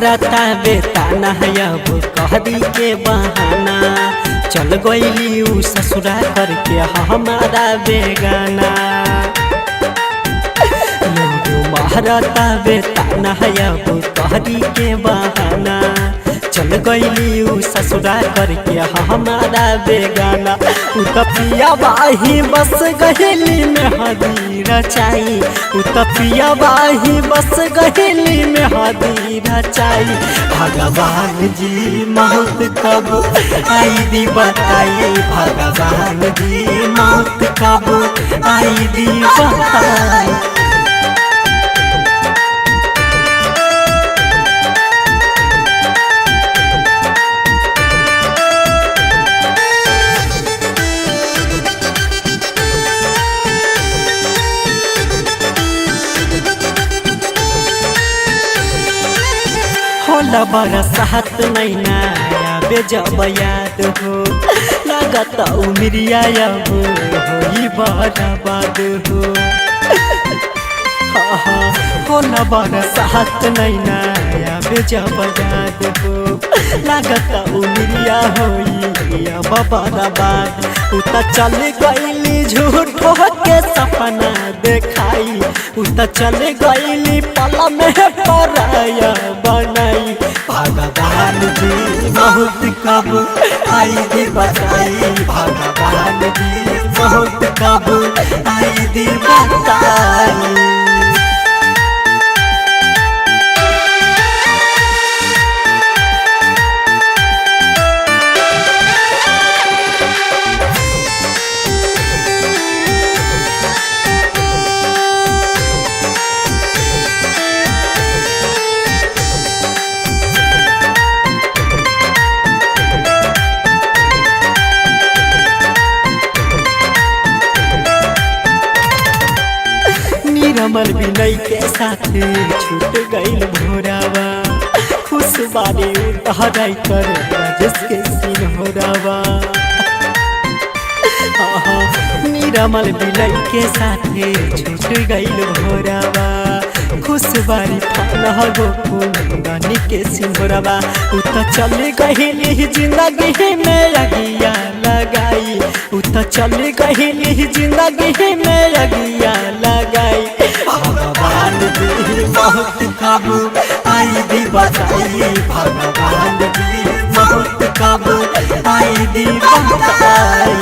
महारता बेताना अब कहरी के बहाना, चल गईली उ ससुरा करके हमारा बेगाना। लोग महारता बेताना अब कहरी के बहाना, चल गईली उ ससुरा करके हमारा बेगाना। उ त पिया बाही बस गहेली में हदी रचाई, उ त पिया बाही बस गहेली में हदी रचाई। भगवान जी मौत कब आई दी बताई, भगवान जी मौत कब आई दी बताई। होला बरसात नैना आबे जब याद हो, लागत उमरिया अब होई बर्बाद हो। होला बरसात नैना आबे जब याद हो, लागत उमरिया होई अब बर्बाद। उ त चल गईली झूठो के सपना देखाई, उ त चल गईली पल में पराया बनाई। भगवान जी बहुत कब आई दी बताई, भगवान जी बहुत कब आई दी बताई। निरमल विनय के साथ छूट गईल भोरावा, खुश बारी उतहराई कर राजेश के सिन्होरावा। निरमल विनय के साथ छूट गईल भोरावा, खुश बारी गोकुंदनी के सिन्होरावा। उ त चल गईली जिंदगी में अगिया लगाई, उ त चल गईली जिंदगी में अगिया लगाई। भगवान जी बहुत कब आई दी बताई, भगवान जी बहुत कब आई दी बताई।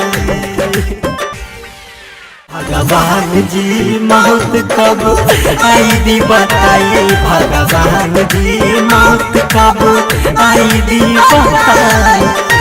भगवान जी मौत कब आई दी बताई, भगवान जी मौत कब आई दी बताई।